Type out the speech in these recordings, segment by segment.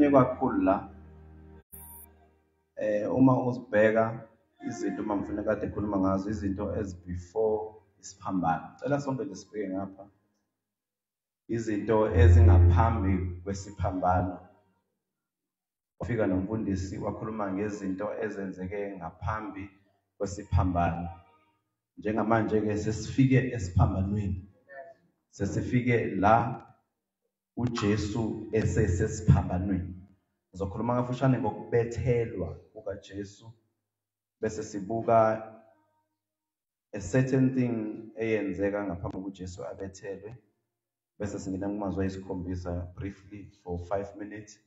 Kukhulunywe kakhulu la. Uma uzibheka izinto uma ngifuna kade ekhuluma ngazo, izinto ezi before isiphambano. Cela sonke nje sibheke ngapha. Izinto ezingaphambi kwesiphambano. Wafika nomfundisi wakhuluma ngezinto ezenzeke ngaphambi kwesiphambano. Njengamanje ke sesifike esiphambanweni. Sesifike la uJesu esesesiphambanweni. Ngizokhuluma kafushane ngokubethelwa kukaJesu bese sibuka a certain thing eyenzeka ngaphambi kokuJesu abethelwe, bese singena kumazwi ayisikhombisa briefly for 5 minutes,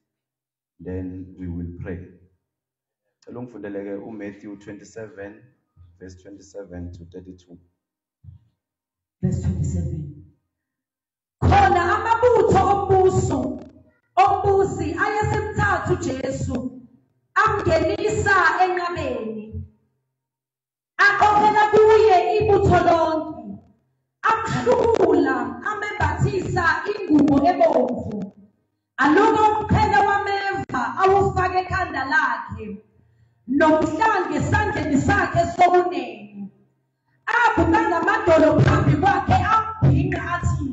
then we will pray. Cela ungifundeleke uMatthew 27 verse 27 to 32. Verse 27. Khona amabutho ombuso ombusi ayesemthatha uJesu amngenisa enqabeni, aqophela kuye ibutho lonke, amhlubula amembathisa ingubo ebomvu, aluka umqhele wameva awufake ekhanda lakhe, nomhlange esandleni sakhe sokunene. Aguqa ngamadolo phambi kwakhe ambhinqa athi,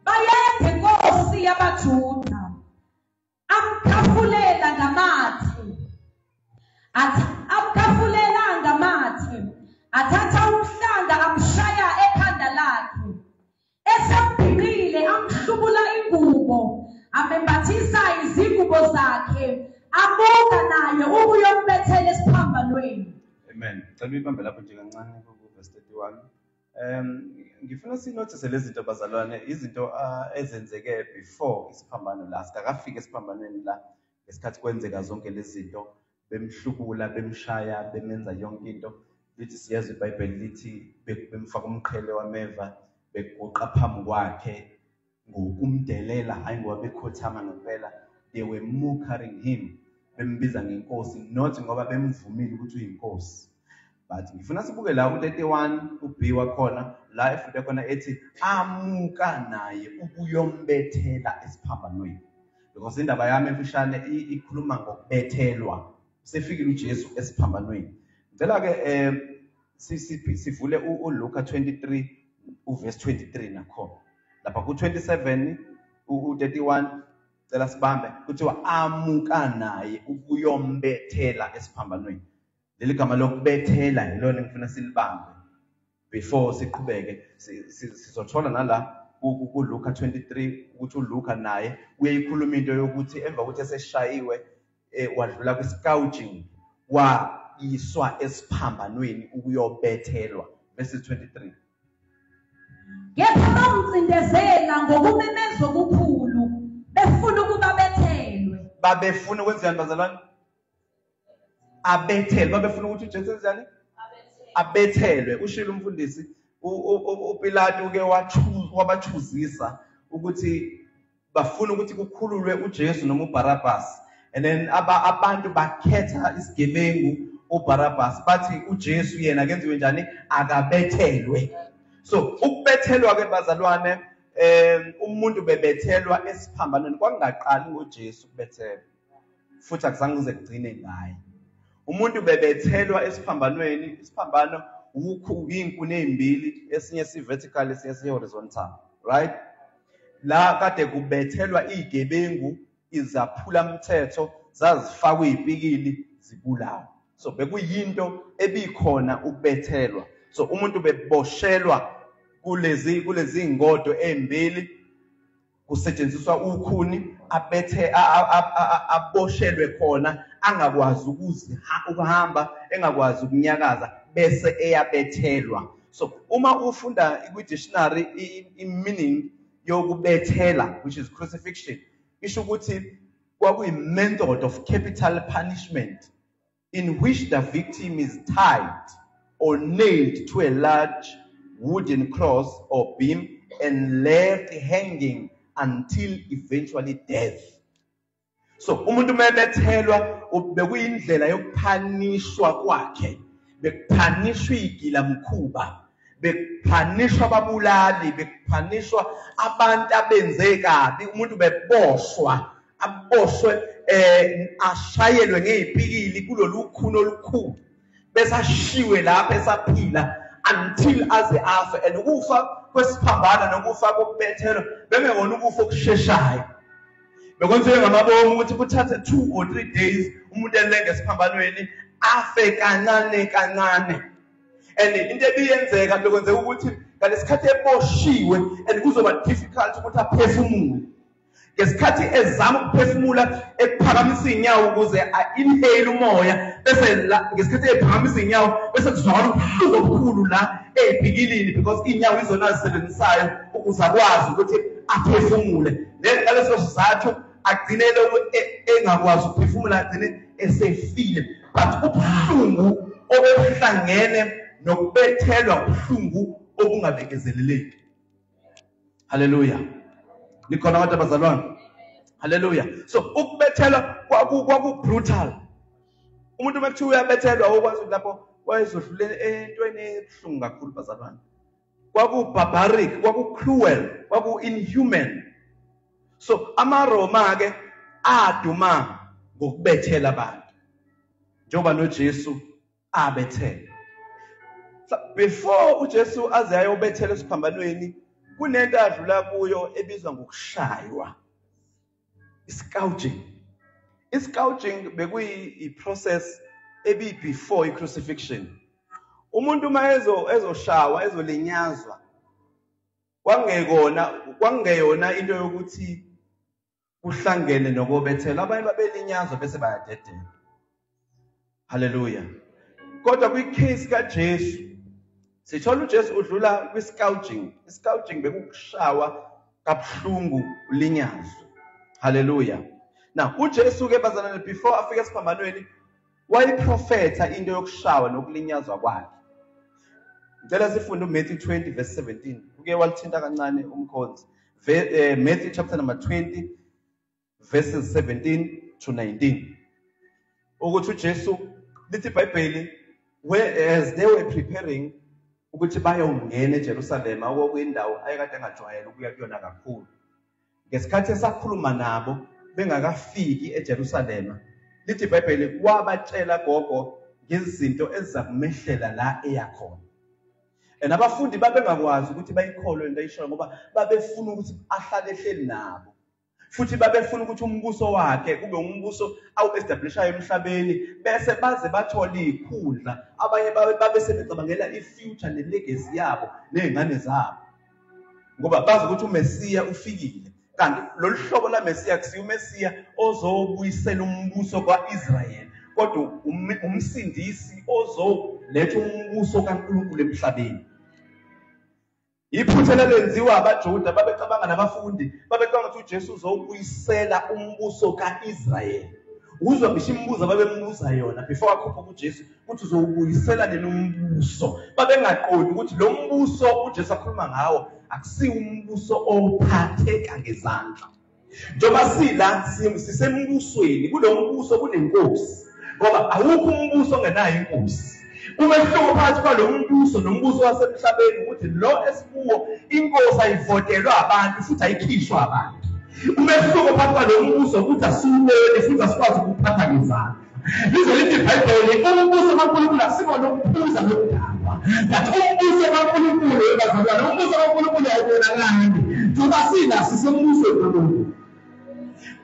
"Bayede Nkosi yabaJuda." Amkhafulela ngamathe, amkhafulela ngamathe, athatha umhlanga amshaya ekhanda lakhe. Esembhinqile amhlubula ingubo, amembathisa izingubo zakhe, amuka naye ukuyombethela esiphambanweni. Amen. Cela uyibambe lapho nje kancane ku verse 31. Ngifuna sinothise lezi zinto bazalwane, izinto ezenzeke before isiphambano la. Sikakafika esiphambanweni la ngesikhathi kwenzeka zonke lezi zinto, bemhlubula, bemshaya, bemenza yonke into. Lithi siyezwa iBhayibheli lithi bemfaka umqhele wameva, beguqa phambi kwakhe ngokumdelela, hayi ngoba bekhothama ngempela. They were mocking him, bembiza ngenkosi, not ngoba bemvumile ukuthi uyinkosi. But ngifuna sibuke la u-31 uB wakhona la efunde khona ethi amuka naye ukuyombethela esiphambanweni. Because indaba yami emfishane ikhuluma ngokubethelwa. Sefikile uJesu esiphambanweni. Ngicela ke sivule uLuka 23 uverse 23 nakhona. Lapha ku-27 u-31 cela sibambe kuthiwa amuka naye ukuyombethela esiphambanweni. Leli gama lokubethela yilona engifuna silibambe before siqhubeke. Sizothola nala kuLuka 23 ukuthi uLuka naye uyayikhuluma into yokuthi emva kokuthi eseshayiwe wadlula kwi-scourging, wayiswa esiphambanweni ukuyobethelwa. Verse 23. Kepha bamcindezela ngokumemeza okukhulu, befuna ukuba bethelwe. Babefuna ukwenzani bazalwane? Abethelwe. Babefuna ukuthi uJesu enzani? Abethelwe. Ushilo umfundisi uPilato uke wabachuzisa ukuthi bafuna ukuthi kukhululwe uJesu noma uBarabbas. And then abantu bakhetha isigebengu uBarabbas, bathi uJesu yena kenziwe njani? Akabethelwe. So ukubethelwa ke bazalwane, umuntu bebethelwa esiphambanweni kwakungaqali ngoJesu ukubethelwa, futhi akuzange kuze kugcine ngaye. Umuntu bebethelwa esiphambanweni, isiphambano inkuni ezimbili, esinye si vertical esinye si horizontal, right? La kade kubethelwa izigebengu, izaphula mthetho, zazifakwa izipikili zibulawa. So bekuyinto ebikhona ukubethelwa. So umuntu beboshelwa kulezi ngodo ezimbili, kusetshenziswa ukhuni, abethe aboshelwe khona, angakwazi ukuhamba, engakwazi ukunyakaza, bese eyabethelwa. So uma ufunda kwi-dictionary i-meaning yokubethela, which is crucifixion, isho ukuthi kwakuyi-method of capital punishment in which the victim is tied or nailed to a large wooden cross or beam and left hanging until eventually death. So umuntu mebethelwa bekuyindlela yokuphanishwa kwakhe, bekuphanishwa igilamkhuba, bekuphanishwa ababulali, bekuphanishwa abantu abenze kabi. Umuntu beboshwa aboshwe, ashayelwe ngezipikili kulolu khuni olukhulu, bese ashiwe lapha esaphila until aze afe. And ukufa kwesiphambano nokufa kokubethelwa bengekona ukufa okusheshayo, bekwenziwe ngamabomu ukuthi kuthathe 2 or 3 days umuntu elenge esiphambanweni afe kancane kancane. And into ebiyenzeka bekwenzeka ukuthi ngalesikhathi eboshiwe and kuzoba difficult ukuthi aphefumule. Ngesikhathi ezama ukuphefumula ephakamisa inyawo ukuze a-inhale umoya, bese ngesikhathi ephakamisa inyawo bese kuzwakala ubuhlungu obukhulu la ey'pikilini, because inyawo izona azisebenzisayo ukuze akwazi ukuthi aphefumule. Ngaleso sizathu agcine lokhu engakwazi ukuphefumula, agcine esefile. But ubuhlungu obuhlangene nokubethelwa ubuhlungu obungabekezeleleki. Haleluya. Nikhona kodwa bazalwane? Haleluya. So ukubethelwa kwaku brutal. Umuntu uma kuthiwa uyabethelwa awukwazi lapho wayezodlula entweni ebuhlungu kakhulu bazalwane. Kwaku barbaric, kwaku cruel, kwaku inhuman. So amaRoma ke aduma ngokubethela abantu, njengoba noJesu abethela. So before uJesu aze ayobethela esiphambanweni, kunento adlula kuyo ebizwa ngokushaywa, iscourging. Iscourging bekuyi-process ebi before i-crucifixion. Umuntu uma ezoshawa, ezolinyazwa, kwangeyona into yokuthi kuhlangene nokobethela. Abanye babelinyazwa bese bayadedela. Haleluya. Kodwa kwi-case kaJesu sithola uJesu udlula kwi-scourging. I-scourging bekukushawa kabuhlungu, ulinyazwe. Haleluya. Now uJesu ke bazalwane before afike esiphambanweni wayiprofetha into yokushawa nokulinyazwa kwakhe. Ngicela sifunde uMatthew 20 verse 17. Uke walithinta kancane umkhonzi. Matthew chapter number 20 verses 17 to 19. Ukuthi uJesu lithi iBhayibheli, whereas they were preparing ukuthi bayongena eJerusalema, okuyindawo ayekade engajwayele ukuya kuyona kakhulu. Ngesikhathi esakhuluma nabo bengakafiki eJerusalema, lithi iBhayibheli wabatshela gogo ngezinto ezizakumehlela la eyakhona. And abafundi babengakwazi ukuthi bayikholwe into ayishoyo, ngoba babefuna ukuthi ahlale ehleli nabo. Futhi babefuna ukuthi umbuso wakhe kube umbuso awu-establishayo emhlabeni, bese baze bathole ikhundla. Abanye babe sebecabangela i-future ne-legacy yabo ney'ngane zabo, ngoba bazi ukuthi uMesiya ufikile. Kanti lolu hlobo laMesiya kusiyo uMesiya ozobuyisela umbuso kwa-Israyeli, kodwa umsindisi ozoletha umbuso kaNkulunkulu emhlabeni. Iphutha lenziwa abaJuda, babecabanga nabafundi, babecabanga ukuthi uJesu uzobuyisela umbuso kaIsrayeli. Uzwa ngisho imibuzo ababembuza yona before akhuphuka uJesu ukuthi uzowubuyisela nini umbuso. Babengaqondi ukuthi lo mbuso uJesu akhuluma ngawo akusiwo umbuso ophatheka ngezandla. Njengoba sila sisembusweni, kulo mbuso kunenkosi, ngoba awukho umbuso ongenayo inkosi. Umehluko phakathi kwalo mbuso nombuso wasemhlabeni ukuthi lo esikuwo inkosi ayivotelwa abantu futhi ayikhishwa abantu. Umehluko phakathi kwalo mbuso ukuthi asiwuboni futhi asikwazi ukuphatha ngezandla. Lize lithi iBhayibheli umbuso kaNkulunkulu akusikona ukuphuza nokudakwa, but umbuso kaNkulunkulu bazalwane, umbuso kaNkulunkulu awubonakali. Njengoba sila sisembusweni kaNkulunkulu.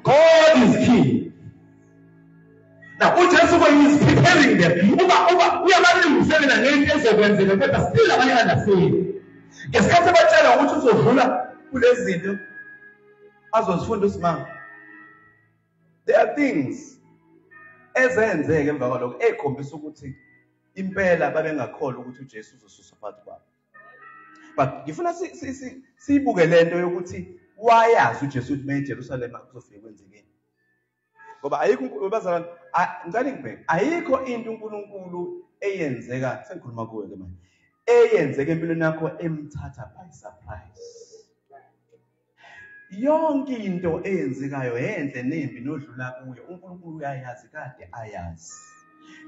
God is king. Now uJesu is preparing them. Uba uyabalungiselela ngento ezokwenzeka, kodwa still abanye understand. Ngesikhathi ebatshela ukuthi uzodlula kulezi zinto azozifunda usimanga. There are things ezenzeke emva kwalokho ekhombisa ukuthi impela babengakholwa ukuthi uJesu uzosuswa phakathi kwabo. But ngifuna siyibuke lento yokuthi wayazi uJesu ukuthi eJerusalema kuzofika kwenzekeni. Ngoba ayikho bazalwane, ngicela ngibheke, ayikho into uNkulunkulu eyenzeka, sengikhuluma kuwe ke manje, eyenzeka empilweni yakho emthatha by surprise. Yonke into eyenzekayo enhle nembi nodlula kuyo, uNkulunkulu uyayazi kade ayazi.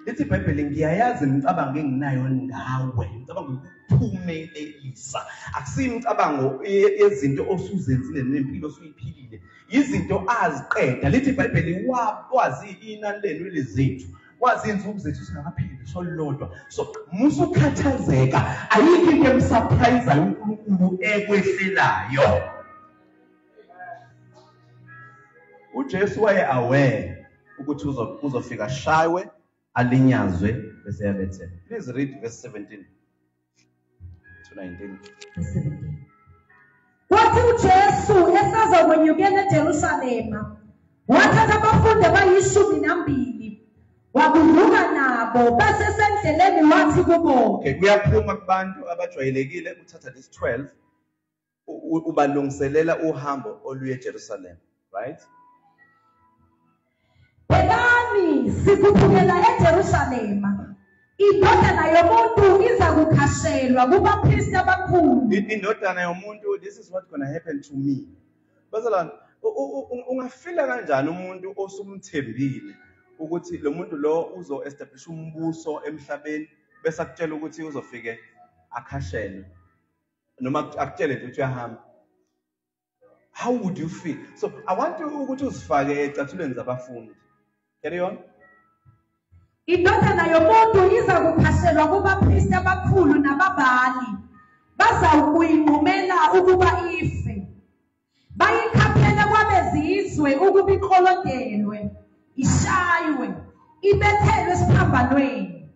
Lithi iBhayibheli, ngiyayazi imicabango enginayo ngawe, imicabango yokuphumelelisa. Akusiyo imicabango yezinto osuzenzile nempilo osuyiphilile, izinto aziqeda. Lithi iBhayibheli, wazi inani lenwele zethu, wazi izinsuku zethu singakaphili solodwa. So musukhathazeka, ayikho into emsurpriseayo uNkulunkulu ekwehlelayo. uJesu waye aware ukuthi uzofika shaywe, alinyazwe, bese yabethela. Please read verse 17 to 19. Verse 17. Kwathi uJesu esazokwenyukela eJerusalema, wathatha abafundi abayi-12 wabuvuka nabo, base sendleleni wathi kubo. Okay, kuyaphuma kubantu abajwayelekile uthatha lesi 12 ubalungiselela uhambo oluye eJerusalem, right? Bhekani, sikhuphukela eJerusalema. Indodana yomuntu iza kukhashelwa kubapristi abakhulu. Indodana yomuntu, this is what gonna happen to me. Bazalwane, ungafila kanjani umuntu osumthembile ukuthi lo muntu lo uzo-establish umbuso emhlabeni, bese akutshela ukuthi uzofike akhashelwe, noma akutshele nje ukuthi uyahamba? How would you feel? So I want you ukuthi uzifake ecathulweni zabafundi. Carry on. Indodana yomuntu iza kukhashelwa kubapristi abakhulu nababhali, bazawukuyinqumela ukuba ife, bayikhaphele kwabezizwe ukuba iqolodelwe, ishaywe, ibethelwe esiphambanweni,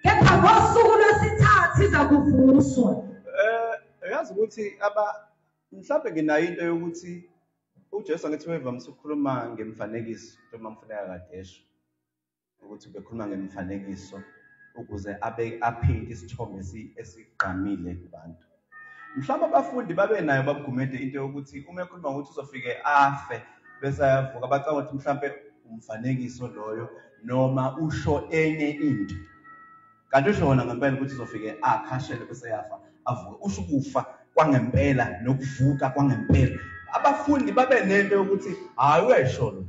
kepha ngosuku lwesithathu iza kuvuswa. Uyazi ukuthi mhlawumbe nginayo into yokuthi uJesu angithi wayevamise ukukhuluma ngemfanekiso, njengoba mfuneka kadesho ukuthi ubekhuluma ngemfanekiso ukuze abe aphinde isithombe esigqamile kubantu. Mhlawumbe abafundi babe nayo babugumede into yokuthi uma ekhuluma ngokuthi uzofike afe bese ayavuka, bacabanga ukuthi mhlawumbe umfanekiso loyo noma usho enye into. Kanti usho wona ngempela ukuthi uzofike akhashele bese yafa avuke. Usho ukufa kwangempela nokuvuka kwangempela. Abafundi babe nento yokuthi hayi uyayisho lo.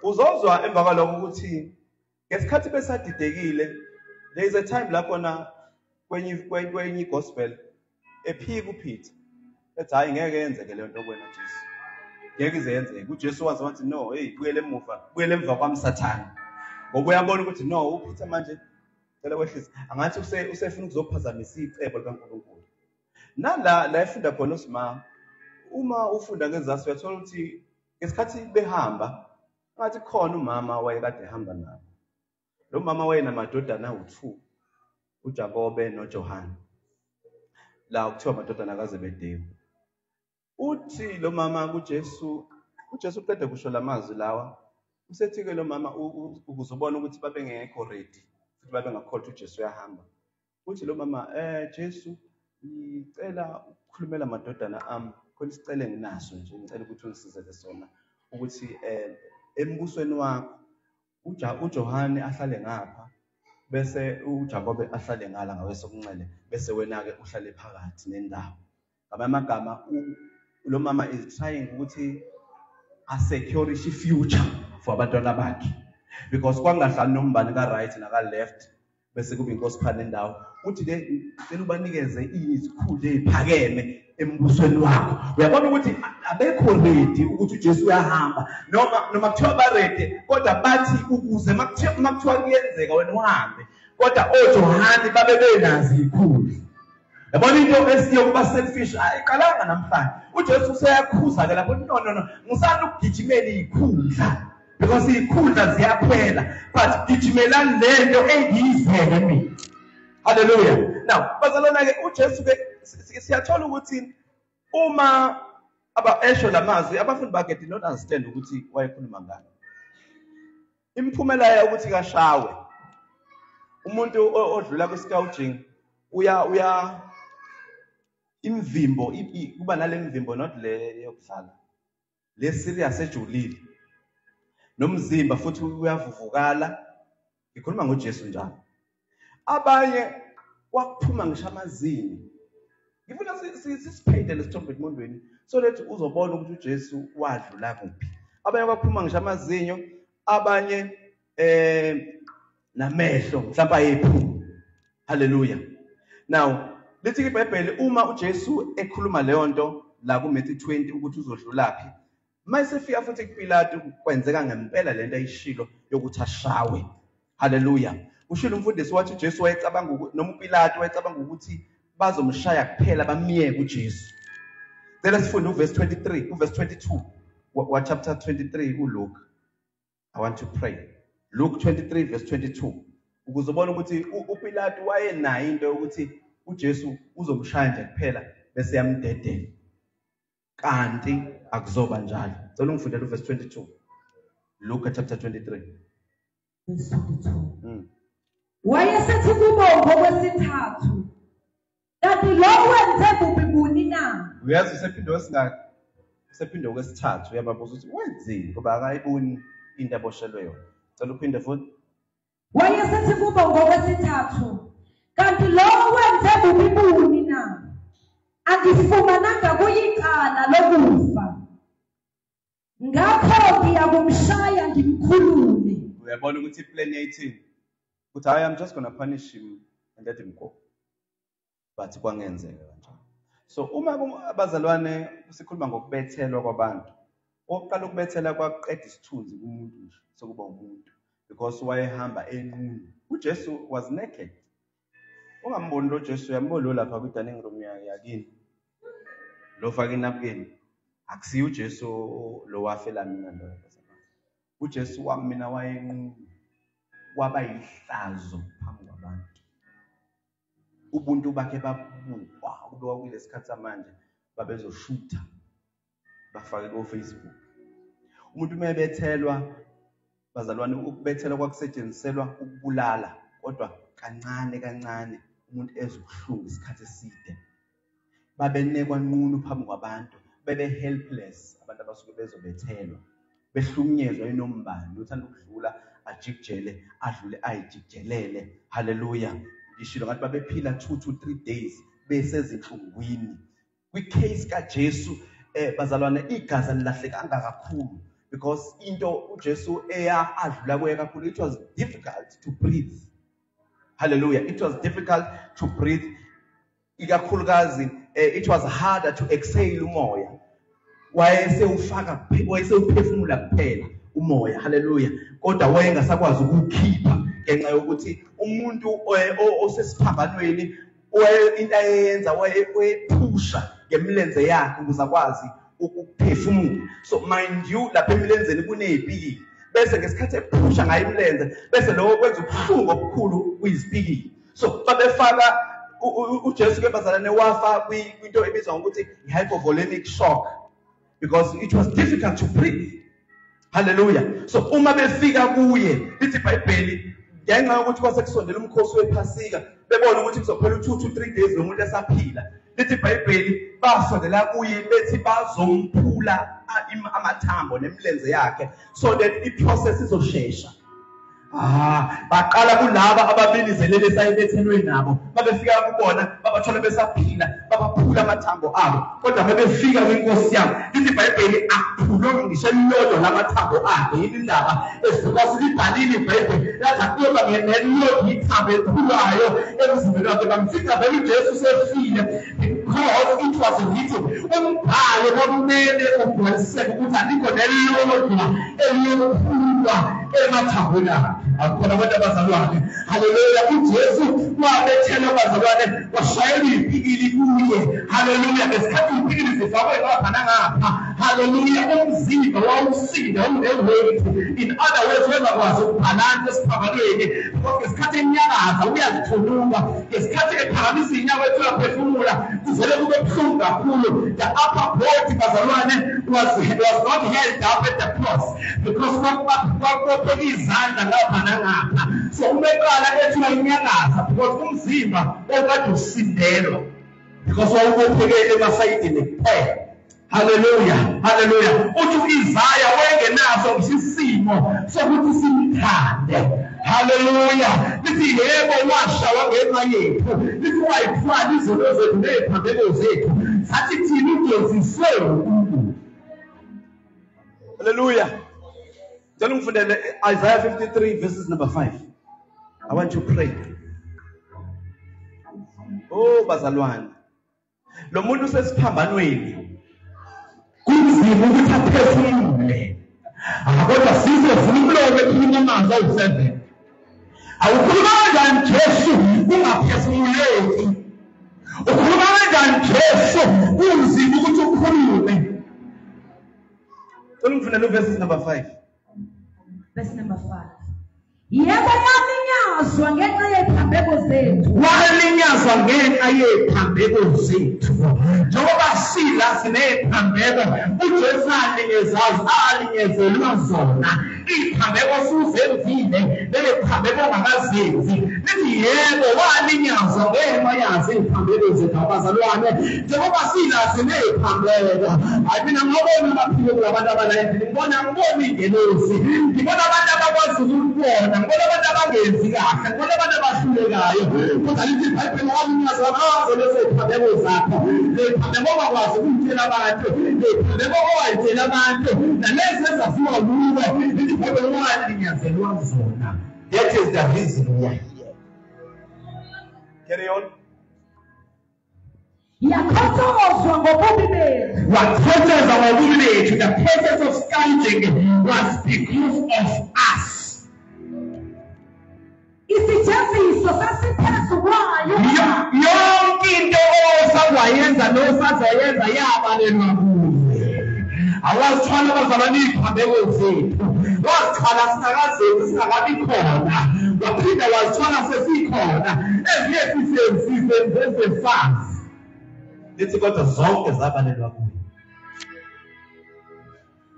Uzozwa emva kwalokho ukuthi ngesikhathi besadidekile, there is a time la khona kwenye gospel ephika uPeter ethi hayi ngeke yenzeke leyo nto kuwena Jesu, ngeke ize yenzeke. uJesu waze wathi no, hey, buyele emuva, buyele emva kwami Sathane, ngoba uyabona ukuthi no, uPeter manje cela wehlise, angathi usefuna ukuzophazamisa icebo likaNkulunkulu. Nala la efunda khona uSima, uma ufunda ngezasi uyathola ukuthi ngesikhathi behamba ngathi khona umama wayekade ehamba nabo. Lo mama wayenamadodana awu-2, uJakobe noJohane, la kuthiwa amadodana kaZebedewu. Uthi lo mama kuJesu, uJesu uqede kusho lamazwi lawa, usethi-ke lo mama ukuze ubone ukuthi babengekho ready futhi babengakholwa uJesu uyahamba. Uthi lo mama, Jesu, ngicela ukukhulumela amadodana ami, khona isicelo enginaso nje, ngicela ukuthi ungisizele sona, ukuthi embusweni wakho uJohane ahlale ngapha, bese uJakobe ahlale ngala ngawesokunxele, bese wena-ke uhlale phakathi nendawo. Ngamanye amagama, lo mama is trying ukuthi asecure i-future for abantwana bakhe, because kwangahlali nombani ka-right naka-left, bese kuba inkosi phana nendawo. Uthi le ngicela ubanikeze izikhundla eziphakeme embusweni wakho. Uyabona ukuthi abekho ready ukuthi uJesu uyahamba, noma kuthiwa ba ready, kodwa bathi ukuze makuthiwa kuyenzeka wena uhambe, kodwa oJohane babe benazi izikhundla. Yabona into esiyokuba selfish ayiqalanga namhlanje. uJesu useyakhuza ke lapho, no no no, ngisanda ukugijimela izikhundla, because izikhundla ziyaphela, but gijimelani lento engiyizele mina. Hallelujah. Now bazalwana ke, uJesu ke siyathola ukuthi uma esho lamazwi, abafundi bakhe did not understand ukuthi wayekhuluma ngani. Imiphumela yokuthi kashawe umuntu odlula kwi-scourging, uya imvimbo, kuba nale mvimbo, not le yokudlala, le serious ejulile, nomzimba futhi uyavuvukala. Ngikhuluma ngoJesu njalo. Abanye kwakuphuma ngisho amazinyo. Ngifuna sisiphinde lesithombe emqondweni so that uzobona ukuthi uJesu wadlula kuphi. Abanye kwakuphuma ngisho amazinyo, abanye Namehlo mhlawumbe ayephuma. Hallelujah. Now lithi iBhayibheli uma uJesu ekhuluma leyo nto la kuMatthew 20 ukuthi uzodlulaphi, mayesefika futhi kuPilato kwenzeka ngempela lento ayishilo yokuthi ashawe. Hallelujah. Ushilo umfundisi wathi uJesu wayecabanga noma uPilato wayecabanga ukuthi bazomshaya kuphela bamiyeke uJesu. Cela sifunde uverse 23, uverse 22 wa chapter 23 uLuke. I want to pray. Luke 23 verse 22. Ukuze ubone ukuthi uPilato wayenayo into yokuthi uJesu uzomshaya nje kuphela bese yamdedela. Kanti akuzoba njalo. Cela ungifundele uverse 22. Luke chapter 23. Verse 22. Wayesethi kubo ngokwesithathu, kanti lo wenze bubi buni na? Uyazi usephinde wesingaki? Usephinde okwesithathu uyababuza ukuthi wenzeni ngoba akayiboni into aboshelwe yona. Cela uphinde futhi. Wayesethi kubo ngokwesithathu, kanti lo wenze bubi buni na? Angifumananga kuyicala lokufa. Ngakho ngiyakumshaya ngimkhulule. Uyabona ukuthi iplan yayithini? Ukuthi hayi, I'm just gonna punish him and let him go. But kwangenzeka kanjalo. So uma abazalwane sikhuluma ngokubethelwa kwabantu, oqala ukubethela kwaqeda isithunzi kumuntu nje sokuba umuntu, because wayehamba enqunu. uJesu was naked. Ungamboni lo Jesu, uyambona lo lapha kwi dining room yakini. Lo faka inapkin. Akusiyo uJesu lo wafela mina lo. uJesu wami mina wayenqunu. Waba yihlazo phambi kwabantu. Ubuntu bakhe babukwa, kube kwakulesikhathi samanje babezoshutha bafake ko Facebook. Umuntu uma ebethelwa bazalwane, ukubethelwa kwakusetshenziselwa ukubulala, kodwa kancane kancane umuntu ezwe ubuhlungu isikhathi eside. Babenekwa nqunu phambi kwabantu, bebe helpless abantu abasuke bezobethelwa, behlukunyezwa inombani, uthanda ukudlula ajikijele, adlule ayijikijelele. Hallelujah. Ngishilo ngathi babephila 2 to 3 days besezinhlungwini. Kwi-case kaJesu bazalwane igazi alilahlekanga kakhulu, because into uJesu eya adlula kuye kakhulu, it was difficult to breathe. Hallelujah. It was difficult to breathe. Ikakhulukazi it was harder to exhale umoya. Wayesewufaka, wayesewuphefumula kuphela umoya. Hallelujah. Kodwa wayengasakwazi ukukhipha ngenxa yokuthi umuntu osesiphambanweni into ayenza wayephusha ngemilenze yakhe ukuze akwazi ukuphefumula. So mind you, lapha emilenzeni kunezipikili, bese ngesikhathi ephusha ngayo imilenze bese lokho kwenza ubuhlungu obukhulu kuyizipikili. So babefaka uJesu ke bazalwane wafa kwinto ebizwa ngokuthi hypovolemic shock, because it was difficult to breathe. Hallelujah. So uma befika kuye, lithi iBhayibheli ngenxa yokuthi kwase kusondela umkhosi wePhasika, bebona ukuthi kuzophela u2 to 3 days lo muntu esaphila, lithi iBhayibheli basondela kuye bethi bazomphula amathambo nemilenze yakhe so that iprocess izoshesha. Baqala kulaba ababilizelele esayibethelwe nabo, babefika kubona babathola besaphila, babaphula amathambo abo. Kodwa bebefika kwinkosi yabo, lithi iBhayibheli akuphulwanga ngisho elilodwa lamathambo akhe. Yini indaba? Because libhalile iBhayibheli lathi akuyoba nelilodwa ithambo eliphulwayo emzimbeni wakhe. Bamfica vele uJesu sefile, because it was written. Umbhalo kwakumele ugcwaliseke ukuthi alikho nelilodwa eliyophulwa emathambweni akhe. Akukhona abantu abazalwane. Hallelujah. uJesu wabethelwa abazalwane, washayelwa ipikili kuye. Hallelujah. Ngesikhathi ipikili zifakwe ngapha nangapha, hallelujah, umzimba wawusinda une-weight. In other words, wengakwazi ukubhalansa esiphambanweni, because ngesikhathi enyakaza uyazithuluka, ngesikhathi ephakamisa inyawo ethi uyaphefumula kuvele kube buhlungu kakhulu. The upper body bazalwane was not held up at the cross, because kwakubopheka izandla ngapha nangapha. So uma eqala ethi uyayinyakaza, because umzimba okade usindelwa, because wawubopheke emasayidini kuphela. Hallelujah, hallelujah. Uthi uIsaya wayengenaso isimo sokuthi simthande. Hallelujah. Lithi yebo washawa ngenxa yethu, lithi wayithwala izono zethu neziphambeko zethu, sathi thina ugeziswe uNkulunkulu. Hallelujah. Ngicela ungifundele Isaiah 53 verses number 5. I want to pray. Oh bazalwane. Lo muntu usesiphambanweni. Kunzima ukuthi aphefumule. Kodwa sizovula umlomo ekhuluma amazwi awu-7. Awukhuluma kanjani Jesu ungaphefumuleki? Ukhuluma kanjani Jesu kunzima ukuthi ukhulume? Ngicela ungifundele verses number 5. Verse number 5. Yebo, walinyazwa ngenxa yeziphambeko zethu. Walinyazwa ngenxa yeziphambeko zethu. Njengoba sila sineziphambeko, uJesu alinyezelwa zona. Iziphambeko suzenzile, neziphambeko ongakazenzi. Lithi yebo, walinyazwa ngenxa yazo iziphambeko zethu abazalwane. Njengoba sila sineziphambeko. Hayi mina ngibona abaphile kulabantu abalayendlini, ngibona ingelosi. Ngibona abantu abakwazi ukubona. Ngibona abantu abangenzi kahle, ngibona abantu abahlulekayo. Kodwa lithi iBhayibheli walinyazwa ngazo lezo ziphambeko zakho. Leziphambeko ongakwazi ukutshela abantu, leziphambeko owayitshela abantu, nalezi ezafika kuwe, lithi iBhayibheli walinyazelwa zona. That is the reason we are here. Carry on. Yakhothozwa ngobubi bethu. Wakhothozwa ngobubi bethu. The process of scourging was because of us. Isijeziso sasiphezu kwayo. Yonke into osawayenza nosazoyenza yabalelwa kuye. Awazithwala abazalwane iziphambeko zethu. Wazithwala singakazenzi singakabi khona. Waphinda wazithwala sesikhona. Ezinye sisenze. Lithi kodwa zonke zabalelwa kuye.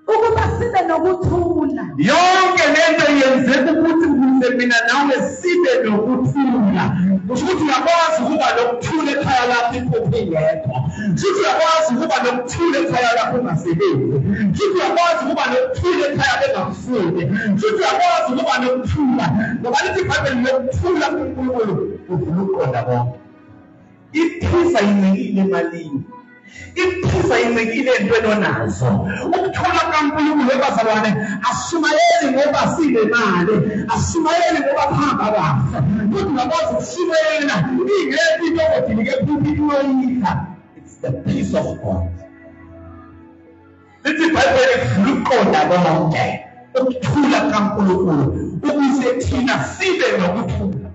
Ukuba sibe nokuthula. Yonke lento yenzeka ukuthi ukuze mina nawe sibe nokuthula. Kusho ukuthi uyakwazi ukuba nokuthula ekhaya lakho iphupho ingekho. Kusho ukuthi uyakwazi ukuba nokuthula ekhaya lakho ungasebenzi. Kusho ukuthi uyakwazi ukuba nokuthula ekhaya bengakufuni. Kusho ukuthi uyakwazi ukuba nokuthula. Ngoba lithi iBhayibheli lokuthula kuNkulunkulu uvula ukuqonda konke. Iphisa incikile emalini. Iphisa incikile entweni onazo. Ukuthula kaNkulunkulu ebazalwane ashumayeli ngoba sinemali, ashumayeli ngoba kuhamba kahle. Kodwa uyakwazi ukushumayela ingekho into odilike epulpiti uyoyidla. It's the peace of God. Lithi iBhayibheli kuvula ukuqonda konke. Ukuthula kaNkulunkulu ukuze thina sibe nokuthula.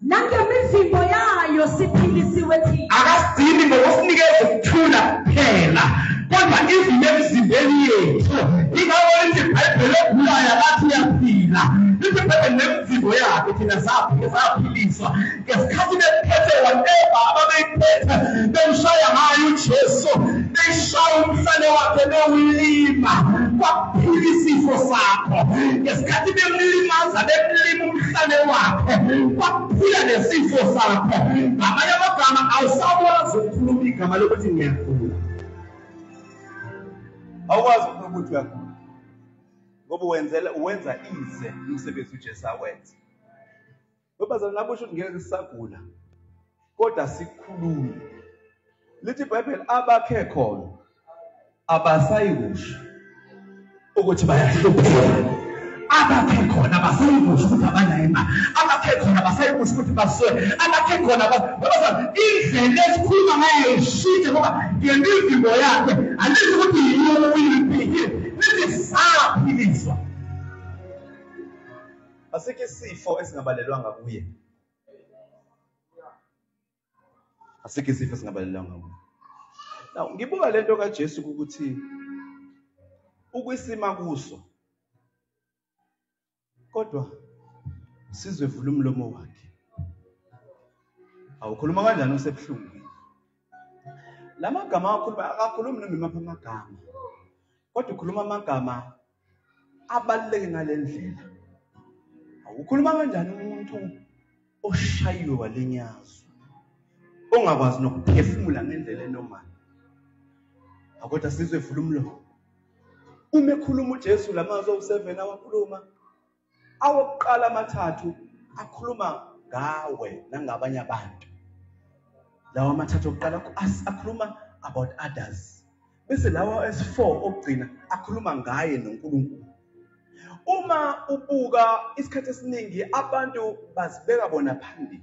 Nangemivimbo yayo siphilisiwe thina. Akasidini ngokusinikeza ukuthula kuphela, kodwa izinto emzimbeni yethu. Ingakho lithi iBhayibheli ogulayo akathi uyaphila. Lithi iBhayibheli nemivimbo yakhe thina saphiliswa. Ngesikhathi bephethe whatever ababeyiphethe bemshaya ngayo uJesu, beshaya umhlane wakhe bewulima, kwakuphila isifo sakho. Ngesikhathi bemlimaza bemlima umhlane wakhe, kwakuphila nesifo sakho. Ngamanye amagama awusakwazi ukukhuluma igama lokuthi ngiyagula. Awukwazi ukukhuluma ukuthi uyagula. Ngoba wenza ize umsebenzi uJesu awenza. Ngoba nabusho ukuthi ngeke sisagula. Kodwa sikhulume. Lithi iBhayibheli abakhe khona abasayikusho ukuthi bayahlupheka. Abakhe khona abasayikusho ukuthi abanayo imali. Abakhe khona abasayikusho ukuthi baswele. Abakhe khona ngoba indlela esikhuluma ngayo ishintshe ngoba ngemivimbo yakhe alithi ukuthi yiyo uyiphi. Lithi saphiliswa. Asikho isifo esingabalelwanga kuye. Asikho isifo esingabalelwanga kuye. Now ngibuka lento kaJesu ukuthi ukwisima kuso. Kodwa sizwe vula umlomo wakhe. Awukhuluma kanjani usebuhlungwini? Lamagama akhuluma akakhulumi noma imaphi amagama. Kodwa ukhuluma amagama abaluleke ngalendlela. Awukhuluma kanjani umuntu oshayiwe walinyazwa, ongakwazi nokuphefumula ngendlela enormal? Kodwa sizwe vula umlomo. Uma ekhuluma uJesu lamazwi awu7 awakhuluma, awokuqala amathathu akhuluma ngawe nangabanye abantu. Lawa amathathu okuqala akhuluma about others. Bese lawa S4 okugcina akhuluma ngaye noNkulunkulu. Uma ubuka isikhathi esiningi abantu bazibeka bona phambili.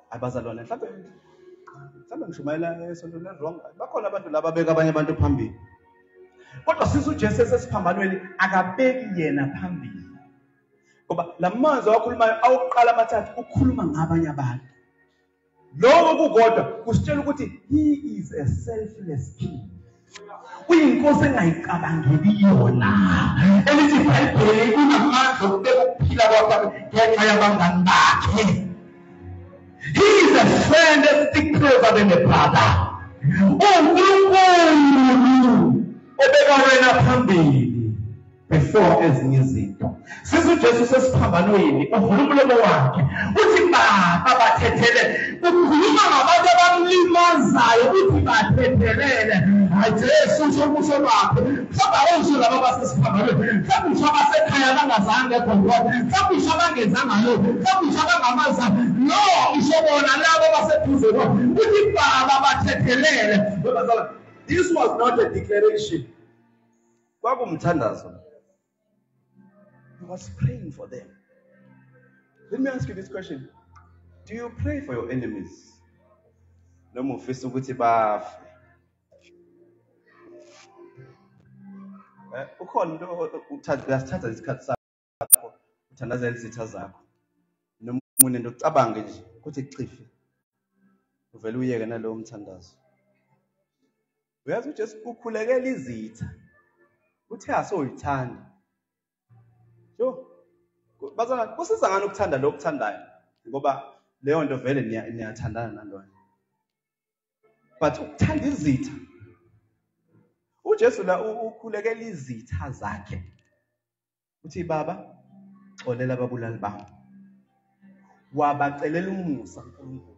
Abazalwane mhlawumbe ngishumayela esontweni wrong. Bakhona abantu laba beka abanye abantu phambili. Kodwa sisu uJesu esesiphambanweni akabeki yena phambili. Ngoba lamazwi awakhulumayo awuqala amathathu ukhuluma ngabanye abantu. Lokho kukodwa kusitshela ukuthi he is a selfless king. Uyinkosi engayicabangeli yona. Elithi iBhayibheli unamandla okubeka ukuphila kwakhe ngenxa yabangani bakhe. He is a friend that sticks closer than a brother. uNkulunkulu obeka wena phambili before ezinye izinto. Sithi uJesu sesiphambanweni uvula umlomo wakhe uthi baba bathethele. Ukhuluma ngabantu abamlimazayo uthi bathethelele. Hayi Jesu usho ubuso bakhe. Mhlawumbe awusho laba basesiphambanweni, mhlawumbe usho abasekhaya abangazange eGolgotha, mhlawumbe usho abangenzanga lokhu, mhlawumbe usho abangamazanga. No, usho bona labo abaseduze kwakhe. Uthi baba bathethelele. This was not a declaration. Kwakumthandazo. He was praying for them. Let me ask you this question. Do you pray for your enemies? Noma ufisa ukuthi bafe? Ukhona umuntu uyasithatha isikhathi sakho uthandazela izitha zakho. Noma unento ucabange nje ukuthi kuchife. Uvele uyeke nalowo mthandazo. Uyazi uJesu ukhulekela izitha. Uthe asoyithanda. Yo, bazana kusiza ngani ukuthanda lokho okuthandayo? Ngoba leyo nto vele niyathandana naloyo. But ukuthanda izitha. uJesu la ukhulekela izitha zakhe. Uthi baba xolela ababulali bami. Wabacelela umusa uNkulunkulu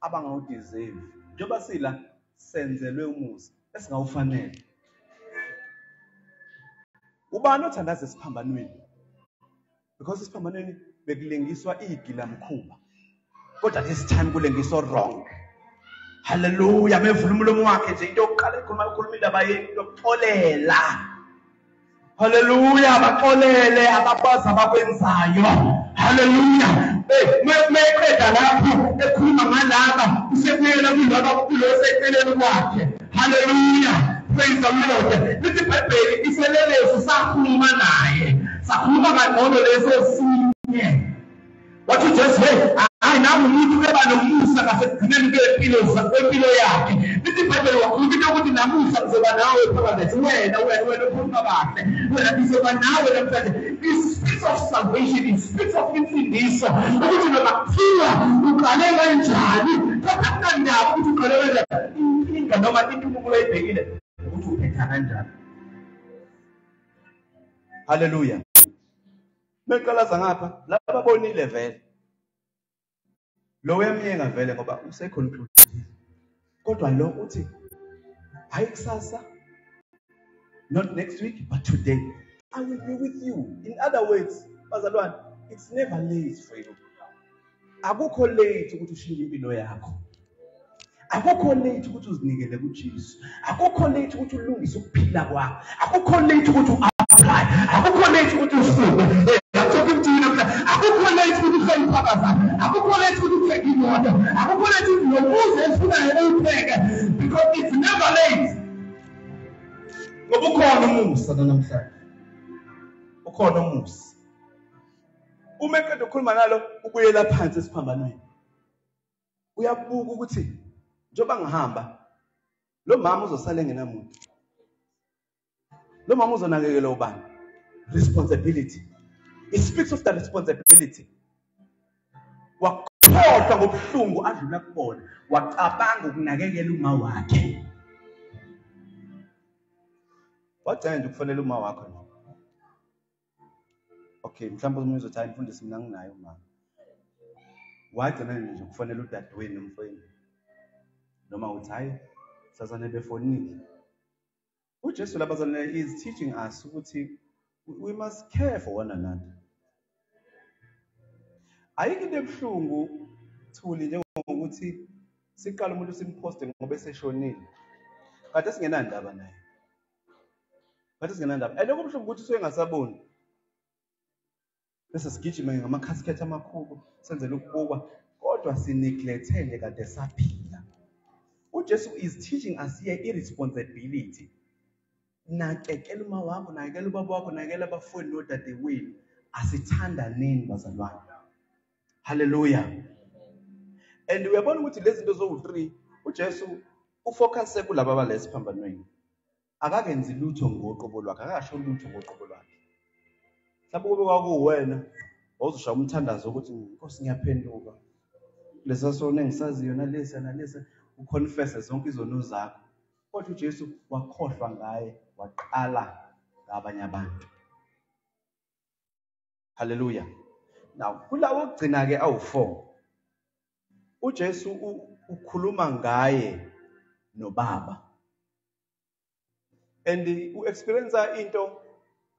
abangawudeserve. Njengoba sila senzelwe umusa esingawufanele. Ubani othandaza esiphambanweni? Because esiphambanweni bekulengiswa igilamkhuba. Kodwa this time kulengiswa wrong. Hallelujah, mevula umlomo wakhe nje into yokuqala ekhuluma indaba yokuxolela. Hallelujah, baxolele ababazi abakwenzayo. Hallelujah. Meqeda lapho ekhuluma ngalaba usebuyela kulaba kulo seceleni kwakhe. Hallelujah. Praise the Lord. Lithi iBhayibheli iseleleso sakhuluma naye. Sakhuluma kangcono leso sinye. Wathi uJesu hey, hayi nami umuntu eba nomusa ngasekugcineni kwempilo yakhe. Lithi iBhayibheli wakhuluma into yokuthi namuhla ngizoba nawe phakathi. Wena ukhuluma kahle. Wena ngizoba nawe namhlanje. It speaks of salvation, it speaks of insindiso. Ukuthi noma kuthiwa uqale kanjani, kodwa akunandaba ukuthi uqale kanjani. Inkinga noma into uNkulunkulu ayibhekile ukuthi uphetha kanjani. Hallelujah. Beqalaza ngapha laba bonile vele. Lo uyamyenga vele ngoba useconclude. Kodwa lo uthi hayi kusasa, not next week but today I will be with you. In other words, bazalwane, it's never late for you. Akukho late ukuthi ushintshe impilo yakho. Akukho late ukuthi uzinikele kuJesu. Akukho late ukuthi ulungise ukuphila kwakho. Akukho late ukuthi uapply. Akukho late ukuthi usuke. I'm talking to you now. Akukho late ukuthi uhloniphe abazali. Akukho late ukuthi uthenge imoto. Akukho late ukuthi nomuzi ofunayo uwuthenge, because it's never late. Ngoba ukhona umusa namhlanje. Ukhona umusa. Uma eqeda ukukhuluma nalo ubuyela phansi esiphambanweni. Uyabuka ukuthi njengoba ngihamba lo mama uzosala engenamuntu. Lo mama uzonakekela ubani? Responsibility. It speaks of the responsibility. Wakhohlwa ngobuhlungu adlula kubona, wacabanga ukunakekela uma wakhe. Wagcina nje ukufanele uma wakho nje. Okay, mhlawumbe omunye uzothi hayi mfundisi mina nginayo umama. Wagcina nje ukufanele udadewenu nomfowenu. Noma uthi hayi sazane befonile. uJesu labazalwane is teaching us ukuthi we must care for one another. Ayikho into ebuhlungu Thuli njengokuthi siqala umuntu simphoste ngoba eseshonile. Kade singenandaba naye. Kade singenandaba. And okubuhlungu ukuthi usuke engasaboni. Bese sigijima ngamakhasikethi amakhulu senzele ukubukwa, kodwa sineglectele kade saphila. UJesu is teaching us here irresponsibility. Nakekela uma wakho, nakekela ubaba wakho, nakekela abafowenu nodadewenu. Asithandaneni bazalwane. Hallelujah. And uyabona ukuthi lezi zinto zowu-3 uJesu ufocuse kulaba abalesiphambanweni. Akakenzi lutho ngoqobo lwakhe, akasho lutho ngoqobo lwakhe. Mhlawumbe kube kwakuwena wawuzoshaya umthandazo ukuthi Nkosi ngiyaphenduka. Lesa sono engisaziyo nalesa nalesa, uconfesse zonke izono zakho. Kodwa uJesu wakhohlwa ngaye, waqala ngabanye abantu. Hallelujah. Now kulawo okugcina ke awu4 uJesu ukhuluma ngaye noBaba. And u-experience into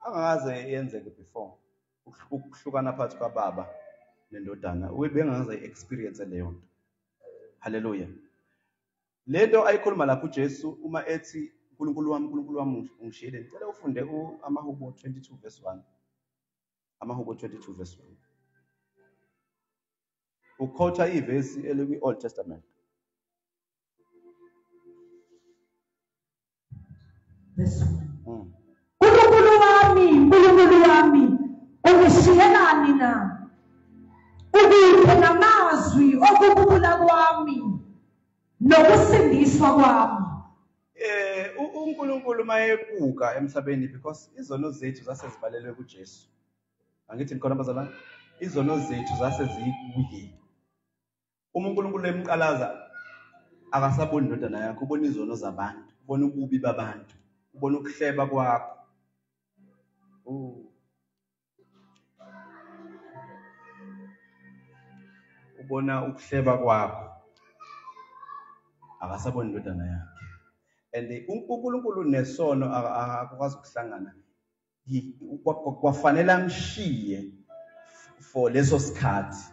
angakaze yenzeke before, ukuhlukana phakathi kwaBaba nendodana. Ubengakaze experience leyo nto. Hallelujah. Lento ayikhuluma lapho uJesu uma ethi uNkulunkulu wami, uNkulunkulu wami ungishiyele. Ngicela ufunde amaHubo 22 verse 1. AmaHubo 22 verse 1. Ukhotha ivesi elikwi Old Testament. Verse 1. Nkulunkulu wami, Nkulunkulu wami, ungishiyelani na? Ukuphe namazwi okububula kwami nokusindiswa kwami. uNkulunkulu mayebuka emhlabeni, because izono zethu zase zibalelwe kuJesu. Angithi nikhona bazalwane? Izono zethu zase zikuye. Uma uNkulunkulu emqalaza akasaboni indodana yakhe, ubona izono zabantu, ubona ububi babantu, ubona ukuhleba kwakho. Ubona ukuhleba kwakho. Akasaboni indodana yakhe. And uNkulunkulu nesono akakwazi ukuhlangana. Kwafanele amshiye for leso sikhathi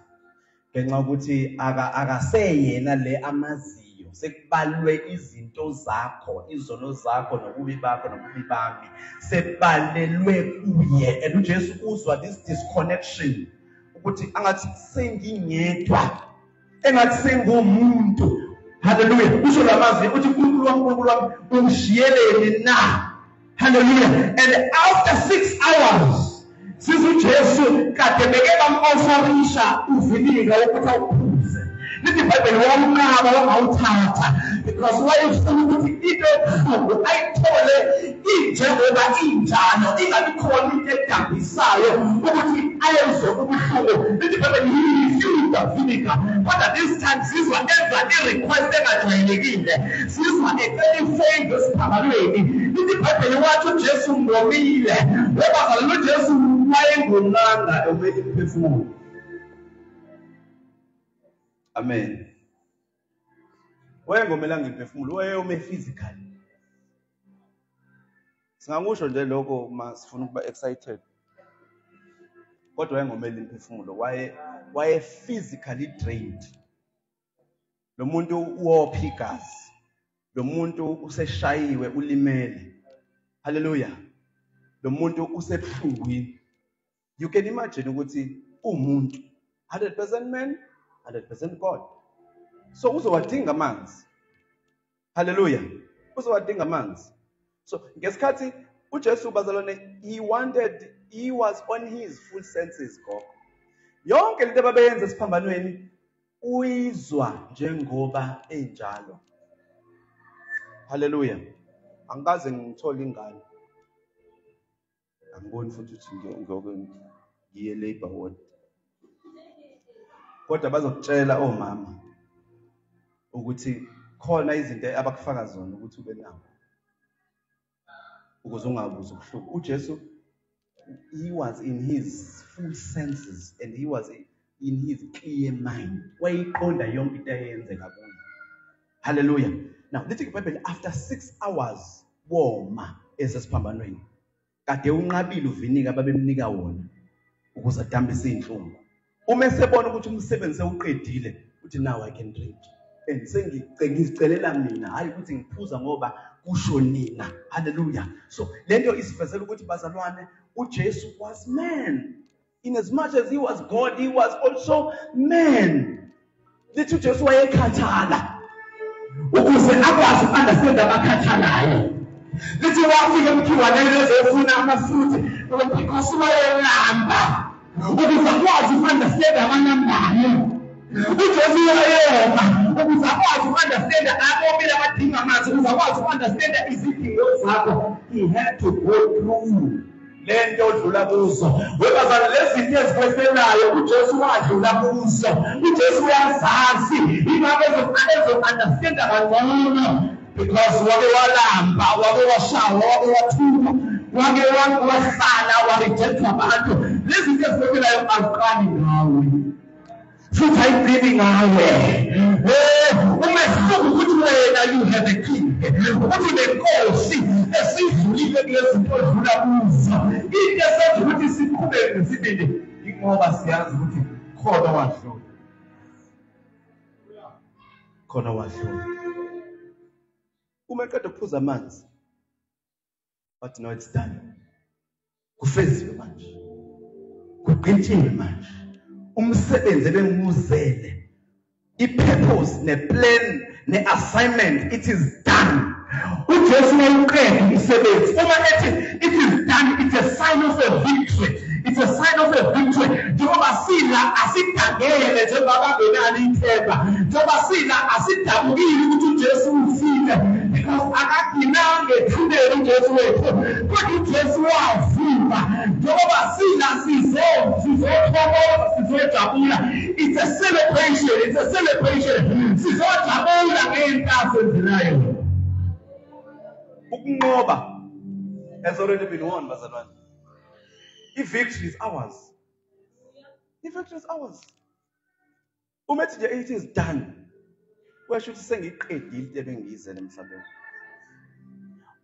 ngenxa yokuthi akaseyena le amaziyo, sekubalwe izinto zakho, izono zakho nobubi bakho nobubi bami, sebalelwe kuye. And uJesu uzwa this disconnection ukuthi angathi sengingedwa, engathi sengumuntu. Hallelujah. Usho lamazwi uthi uNkulunkulu wami, uNkulunkulu wami ungishiyeleni na? Hallelujah. And after 6 hours siza uJesu kade beke bam-ofarisha uvinika wokuthi awuphuze. Lithi iBhayibheli wawunqaba wangawuthatha because wayefuna ukuthi into ebuhlungu ayithole injengoba injalo, ingabi khona into edambisayo ukuthi ayezwe ubuhlungu. Lithi iBhayibheli he refused the vinegar. Kodwa this time sizwa enza i-request engajwayelekile, sizwa ecela ifavor esiphambanweni. Lithi iBhayibheli wathi uJesu ngomile. Webazalwane, uJesu wayengomanga ome imphefumulo. Amen. Wayengomelanga imphefumulo, wayeyome physically. Singakusho nje lokho uma sifuna ukuba excited. Kodwa wayengomela imphefumulo, waye physically drained. Lo muntu uwopha igazi. Lo muntu useshayiwe, ulimele. Hallelujah. Lo muntu usebuhlungwini. You can imagine ukuthi umuntu 100% man, 100% God. So uzowadinga amanzi. Hallelujah. Uzowadinga amanzi. So ngesikhathi uJesu bazalwane, he was on his full senses gogo. Yonke lento ababeyenza esiphambanweni uyizwa njengoba enjalo. Hallelujah. Angikaze ngithole ingane. Angiboni futhi ukuthi ngiyoke ngiye labor ward. Kodwa bazokutshela omama ukuthi khona izinto abakufaka zona ukuthi ube nawo ukuze ungabuzi ubuhlungu. uJesu, he was in his full senses and he was in his clear mind. Wayiqonda yonke into eyenzeka kuye. Hallelujah. Now lithi iBhayibheli after 6 hours woma esesiphambanweni. Kade unqabile uvinika babemnika wona ukuze adambise inhlungu. Uma esebona ukuthi umsebenzi sewuqedile, uthi now I can drink. And sengizicelela mina, hayi ukuthi ngiphuza ngoba kusho nina. Hallelujah. So lento isivezela ukuthi bazalwane, uJesu was man. In as much as he was God, he was also man. Lithi uJesu wayekhathala ukuze akwazi uku-understand abakhathalayo. Lithi wafika emkhiwaneni ezofuna amafruit because wayelamba ukuze akwazi uku-understand abalambayo. uJesu wayoma ukuze akwazi uku-understand abomile abadinga amanzi, ukuze akwazi uku-understand izidingo zakho. He had to go through lento odlula kuzo. Webazana lezi zinto ezikweselayo uJesu wadlula kuzo. uJesu uyazazi ingakho ezo-understand kangcono because wake walamba, wake washawa, wake wathukwa, wake wahlala, warejectwa abantu. Lezi zinto ezikweselayo aziqali ngawe futhi ayigcini ngawe. Umehluko ukuthi wena you have a king, ukuthi nenkosi esidlulile kulezi zinto odlula kuzo. Into esenza ukuthi siqhubeke nesibindi ingoba siyazi ukuthi khona wadlula, khona wadlula. Uma eqeda ukuphuza amanzi but no, it's done. Kufeziwe manje, kugqitshiwe manje umsebenzi ebengiwuzele, i-purpose ne-plan ne-assignment, it is done. uJesu wawuqeda umsebenzi. Uma ethi it is done, it's a sign of a victory. It's a sign of a victory. Njengoba sila asidangele njengoba bangenalo ithemba, njengoba sila asidabukile ukuthi uJesu ufile because akagcinanga ethuneni uJesu wethu, kodwa uJesu wavuka. Njengoba sila sizothokoza, sizojabula. It's a celebration, it's a celebration. Sizojabula ngento asenzelayo. Ukunqoba has already been won, bazalwane. I-victory is ours. I-victory is ours. Uma ethi nje it is done, kuyasho ukuthi sengiyiqedile into ebengiyizele emhlabeni.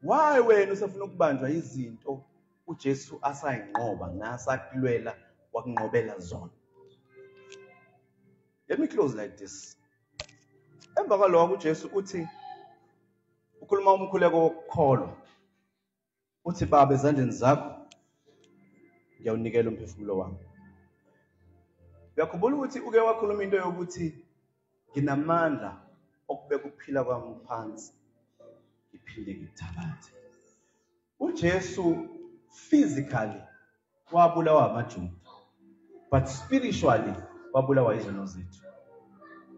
Why wena usafuna ukubanjwa izinto uJesu asayinqoba nasakulwela wakunqobela zona? Let me close like this. Emva kwalokho uJesu uthi ukhuluma umkhuleko wokukholwa. Uthi Baba, ezandleni zakho ngiyawunikela umphefumulo wami. Uyakhumbula ukuthi uke wakhuluma into yokuthi nginamandla okubeka ukuphila kwami phansi ngiphinde ngithabathe. uJesu physically wabulawa amaJuda, but spiritually wabulawa izono zethu.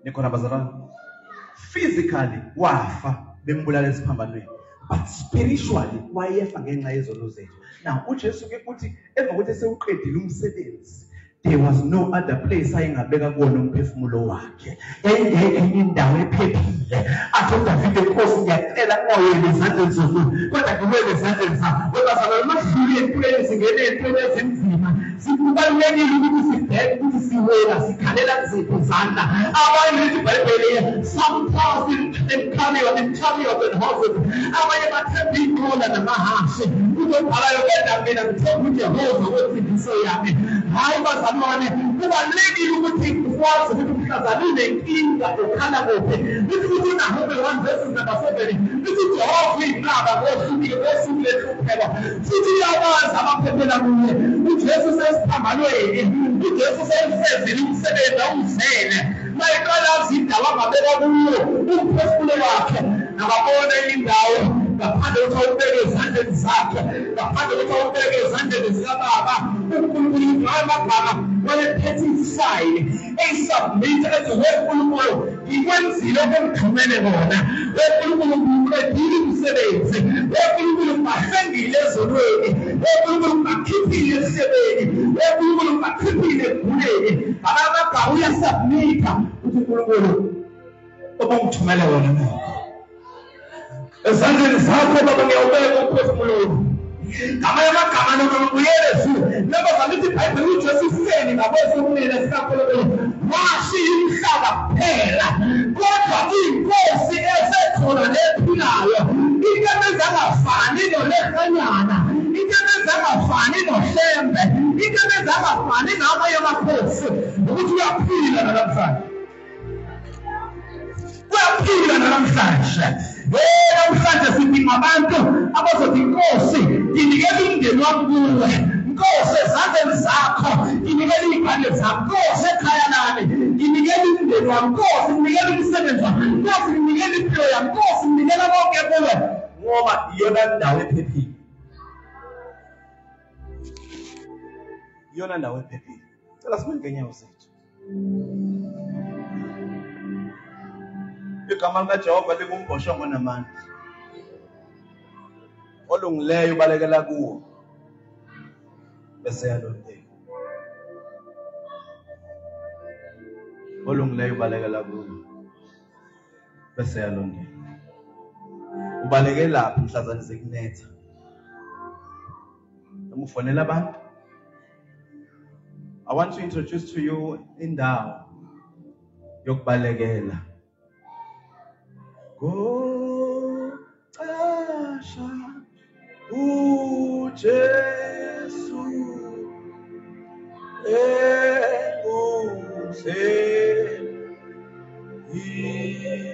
Nikhona bazalwane? Physically wafa bembulala esiphambanweni, but spiritually wayefa ngenxa yezono zethu. Now uJesu ke uthi emva kokuthi sewuqedile umsebenzi, there was no other place ayengabeka kuwona umphefumulo wakhe. Yayingekho enye indawo ephephile. Athi uDavide, Nkosi ngiyacela ungaweli ezandleni zomuntu, kodwa ngiwele ezandleni zakho. Webazalwane, masidlule entweni, singene entweni ezinzima, kubalulekile ukuthi sibheke ukuthi siwela sikhalela kuziphi izandla. Abanye lithi iBhayibheli, some trust in chariots and horses, abanye bathemba iy'nqola namahashe. Uzobhalayo kodwa mina ngithemba uJehova wensindiso yami. Hayi bazalwane, kubalulekile ukuthi ukwazi ukuthi umhlazana unenkinga ukhala kuphi. Lithi ukuthi uNahume 1:7 lithi uJehova uyinqaba ngosuku lenhlupheko, futhi uyabazi abaphephela kuye. uJesu sesiphambanweni, uJesu sewufezile umsebenzi awuzele. Mayiqalaza indawo angabeka kuyo umphefumulo wakhe, akabona indawo ngaphandle kokuthi awubeke ezandleni zakhe, ngaphandle kokuthi awubeke ezandleni zikababa. uNkulunkulu ngamagama wayephethe ifayili eyisubmit ethi weNkulunkulu ngikwenzile okungithumele kona, weNkulunkulu ngiwuqedile umsebenzi, weNkulunkulu ngibahlengile ezonweni, weNkulunkulu ngibakhiphile esebeni, weNkulunkulu ngibakhiphile ekuguleni. Amagama uyasubmitha uthi uNkulunkulu obungithumele wona nokho ezandleni zakho baba ngiyawubeka umphefumulo. Ngamanye amagama nokubuyele futhi noma zalithi iBhayibheli uJesu ufeni ngakwesokunene sikaNkulunkulu washiya umhlaba kuphela, kodwa inkosi esekhona nephilayo, into emenza angafani noLekhanyana, into emenza angafani noHlembe, into emenza angafani namanye amakhosi ukuthi uyaphila namhlanje. Kuyaphila namhlanje. Namhlanje sidinga abantu abazothi Nkosi, nginikela umndeni wami kuwe. Nkosi ezandleni zakho, nginikela iy'ngane zami. Nkosi ekhaya lami, nginikela umndeni wami. Nkosi nginikela umsebenzi wami. Nkosi nginikela impilo yami. Nkosi nginikela konke kuwe. Ngoba iyona ndawo ephephile. Iyona ndawo ephephile. Cela sibuye ngenyawo zethu. Igama likaJehova lingumbhoshongo namandla. Olungileyo ubalekela kuwo bese yalondeka. Olungileyo ubalekela kuwo bese yalondeka. Ubalekelaphi mhlazane zikunetha? Noma ufonela abantu? I want to introduce to you indawo yokubalekela. Ngocasha uJesu engumhlengi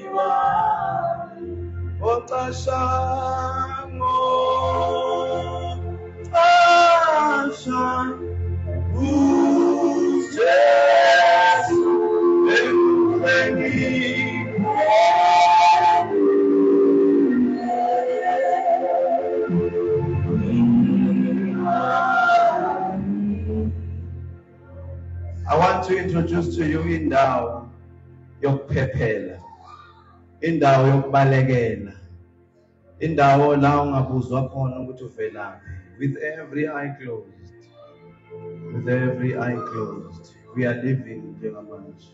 Ngocasha, ngocasha uJesu engumhlengi. I want to introduce to you indawo yokuphephela, indawo yokubalekela, indawo la ungabuzwa khona ukuthi uvelaphi. With every eye closed, with every eye closed, we are leaving njengamanje.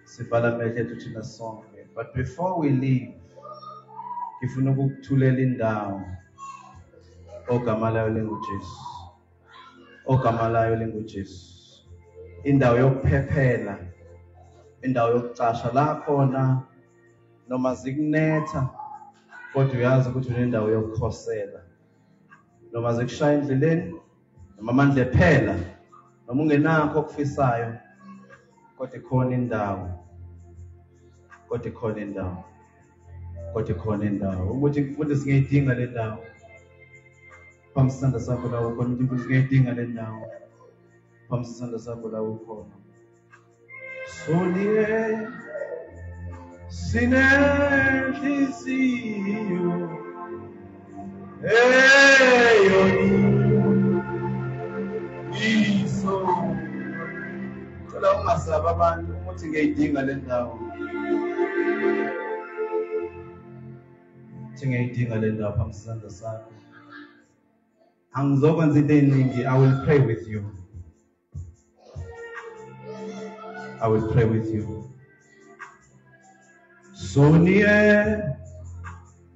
Sivala amehlo ethu thina sonke. But before we leave, ngifuna ukukuthulela indawo ogama layo linguJesu, ogama layo linguJesu. Indawo yokuphephela, indawo yokucasha la khona noma zikunetha kodwa uyazi ukuthi unendawo yokukhosela. Noma zikushaya endleleni, noma amandla ephela, noma ungenakho okufisayo, kodwa ikhona indawo, kodwa ikhona indawo, kodwa ikhona indawo. Ukuthi mfundisi ngiyayidinga le ndawo. Phambi isandla sakho la ukhona, ukuthi mfundisi ngiyayidinga le ndawo. Phambi isandla sakho la ukhona. Solie sinenhliziyo eyoni iso. Cela ungasabi abantu ukuthi ngiyayidinga le ndawo. Ukuthi ngiyayidinga le ndawo, phambi isandla sakho. Angizokwenza into eningi. I will pray with you. I will pray with you. Sonie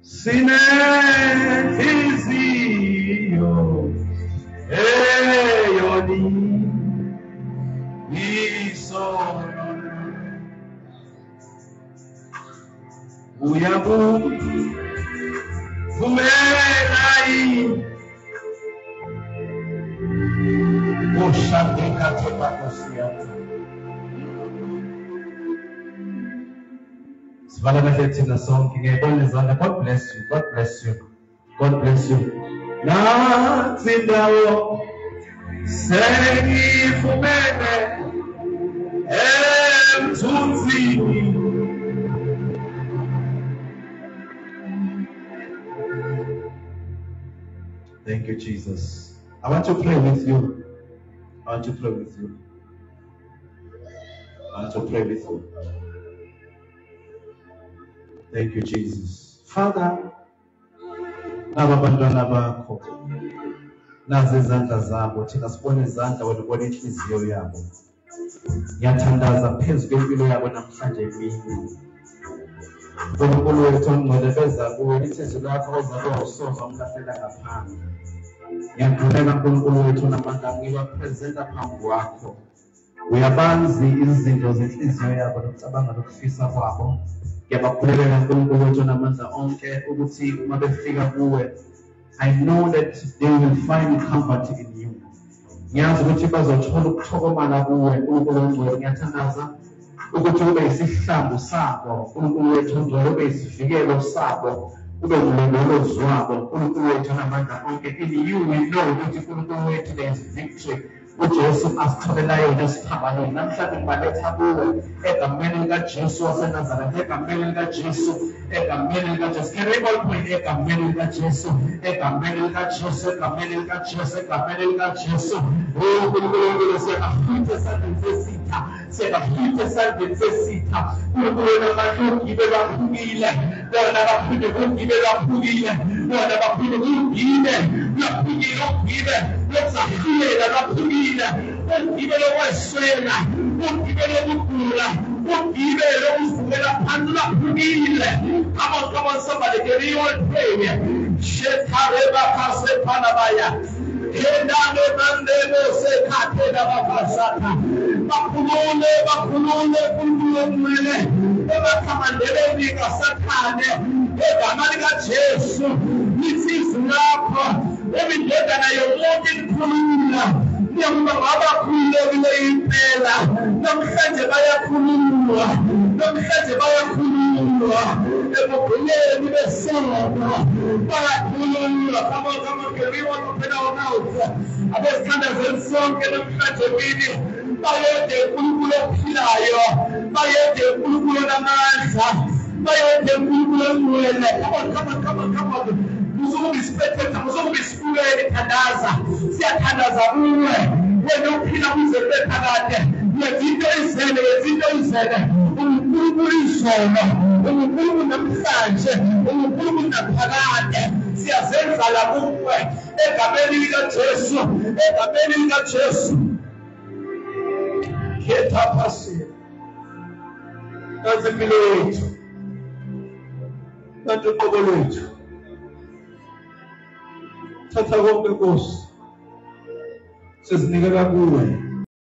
sinenhliziyo eyoni isono uyakuvumela yini ushandeka thepakosiyatha. Sivala amehlo thina sonke. Ngiyayibona izandla. God bless you. God bless you. God bless you. Nansi indawo sengifumene emthunzini. Thank you, Jesus. I want to pray with you. I want to pray with you. I want to pray with you. Thank you, Jesus. Father, naba abantwana bakho, nazi izandla zabo, thina sibone izandla, wena ubone inhliziyo yabo. Ngiyathandaza phezu kwempilo yabo namhlanje emini. Nkulunkulu wethu ongcwele, beza kuwe, lithi izwi lakho oza kuwe awusoze wamlahlela ngaphandle. Ngiyakhuleka Nkulunkulu wethu namandla, ngibapresenta phambi kwakho. Uyabazi izinto zenhliziyo yabo nokucabanga nokufisa kwabo. Ngiyabakhulekela Nkulunkulu wethu namandla onke ukuthi uma befika kuwe, I know that they will find comfort in you. Ngiyazi ukuthi bazothola ukuthokomala kuwe, Nkulunkulu ongcwele. Ngiyathandaza Ukuthi ube isihlangu sabo, uNkulunkulu wethu ongcwele, ube isivikelo sabo, ube umlondolozi wabo, uNkulunkulu wethu onamandla onke. In you we know ukuthi uNkulunkulu wethu there is victory. uJesu asitholela yona esiphambanweni. Namhlanje ngibaletha kuwe egameni likaJesu waseNazaretha, egameni likaJesu, egameni likaJesu. Can we all pray egameni likaJesu, egameni likaJesu, egameni likaJesu, egameni likaJesu? Oh uNkulunkulu, siyakafutha esandleni sesitha, siyakafutha esandleni sesitha. uNkulunkulu namandla ugibe lwaphukile, bona baphinde ugibe lwaphukile, bona baphinde ugibe lwaphukile, ugibe lokuzahluleka lwaphukile, ugibe lokweswela, ugibe lokugula, ugibe lokuvukela phansi lwaphukile. Come on, come on, somebody, can we all pray? Shetharebakasepanabaya. Kendane mandebo sekhathela bakasatha. Bakhulule, bakhulule, uNkulunkulu ongcwele emakhamandeleni kaSathane, egama likaJesu. Lithi izwi lakho, emindodana yomuntu inikhulula, niyakuba ngabakhululekile impela. Namhlanje bayakhululwa, namhlanje bayakhululwa ebugqileni besono, bayakhululwa. Come on, come on, can we all open our mouths? Abesithandazeni sonke namhlanje mini, bayede uNkulunkulu ophilayo, bayede uNkulunkulu onamandla, bayede uNkulunkulu ongcwele. Come on, come on, come on, come on. Musukuba isiphethe, musukuba isibukele, thandaza. Siyathandaza kuwe, wena uphila kuze kube phakade. Yenza into izele, yenza into izele. UnguNkulunkulu izolo, unguNkulunkulu namhlanje, unguNkulunkulu naphakade. Siyazenza la kuwe egameni likaJesu, egameni likaJesu. Khetha phasi nansi impilo yethu, nanti uqobo lwethu. Thatha konke Nkosi, sizinikela kuwe.